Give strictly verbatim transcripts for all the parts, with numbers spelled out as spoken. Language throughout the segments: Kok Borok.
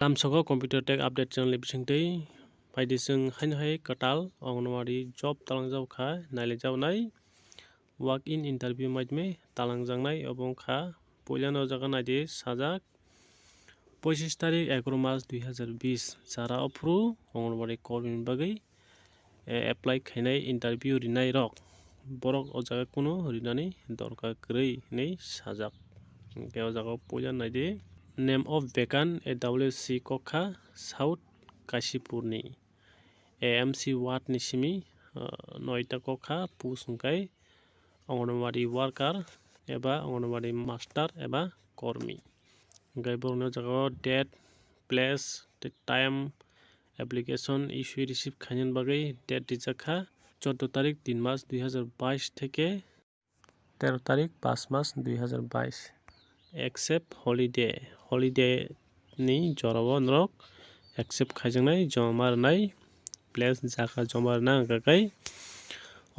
Tamsoko Computer Tech Update channel ni bisingtwi phaidi chwng haino hai kwtal Anganwadi job talangjak kha nailaijak nai walk in interview maidme talangjaknai obo wngkha puilano o jaga naidi sajak pochis tarik egaroh mas dui hazar bish chara ophru Anganwadi kormini bagwi eh, apply khainai interview rinai rok borok o jaga kunu rinani dorkar kwrwi hinwi sajak. Hwnkhe o jaga o puila naidi name of vacant A W C kokha South Kasipurni A M C ward ni simi noita kokha post hwnkhe Anganwadi worker eba Anganwadi master eba kormi. Hwnkhe borokni o jaga o date, place, tei time, application issue receive khainani bagwi date rijak kha choddo tarik tin mas dui hazar bais theke tero tarik pas mas dui hazar bais. Except holiday, holiday ni jorao norok accept khaijaknai joma rwnai place jaga joma rwna hwnkha khe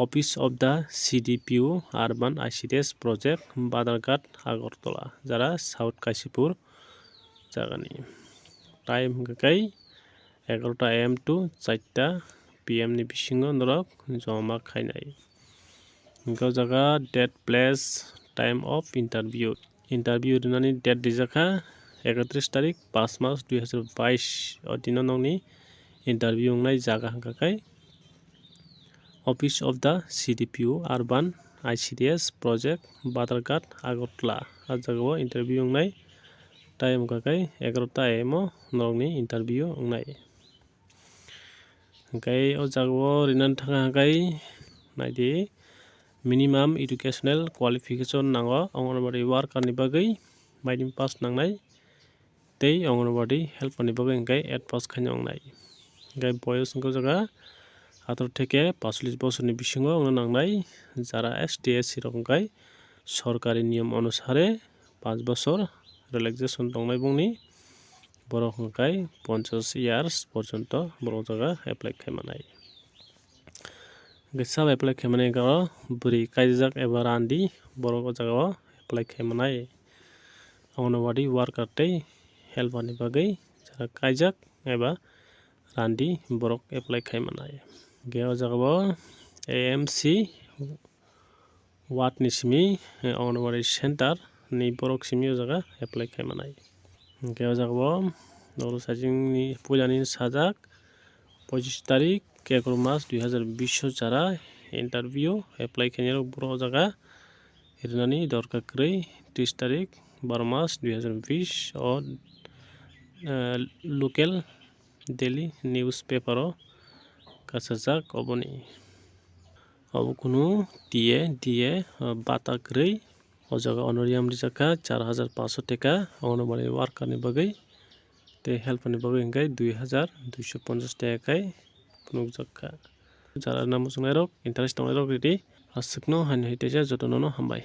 Office of the C D P O Urban I C D S Project Badharghat Agartala jara South Kasipur jagani. Time hwnkha khe egaroh ta A M to char ta P M ni bisingo norok joma khainai. Hwnkhe o jaga date, place, time of interview. Interview rinani date rijak kha ekatris tarik pas mas dui hazar bais o dino nokni interview wngnai jaga hwnkha khe Office of the C D P O Urban I C D S Project Badharghat Agartala. O jaga o interview wngnai time hwnkha khe egaroh ta A M o norokni interview wngnai. Hwnkhe o jaga o rinani thangkha hwnkhe naidi minimum educational qualification nango Anganwadi worker ni bagwi maidin pass nangnai tei Anganwadi helper ni bagwi hwnkhe eight pass khaina wngnai. Hwnkhe boyos hwnkhe o jaga atharoh theke paisalish bosorni bisingo wngna nangnai jara S T S C rok hwnkhe sorkari niyom onusare panch bosor relaxation tongnai bongni borok hwnkhe ponchash years porjonto borok jaga apply khai manai. Hwnkhe sabo apply khai mani oro bwrwi kaijak eba randi borok o jaga o apply khai manai. Anganwadi worker tei helper ni bagwi jara kaijak eba randi borok apply khai manai. Hwnkhe o jaga o A M C ward ni simi, eh, Anganwadi center ni borok simi o jaga apply khai manai. Hwnkhe o jaga o noklo sajingni puilani sajak pochis tarik egaroh mas dui hazar bish o jara interview apply khainai rok borok o jaga rinani dorkar kwrwi tris tarik baro mas dui hazar bish o, eh, local daily newspaper o kasajak oboni. Obo kunu T A D A, ah, bata kwrwi. O jaga honorarium rijak kha char hajar paanch sho teka Anganwadi worker ni bagwi, tei helper ni bagwi hwnkhe dui hajar dui sho ponchash teka khai phunukjak kha. Jara rwna muchungnai rok, interest tongnai rok ridi, aswkno haino hai teisa jotono no hambai.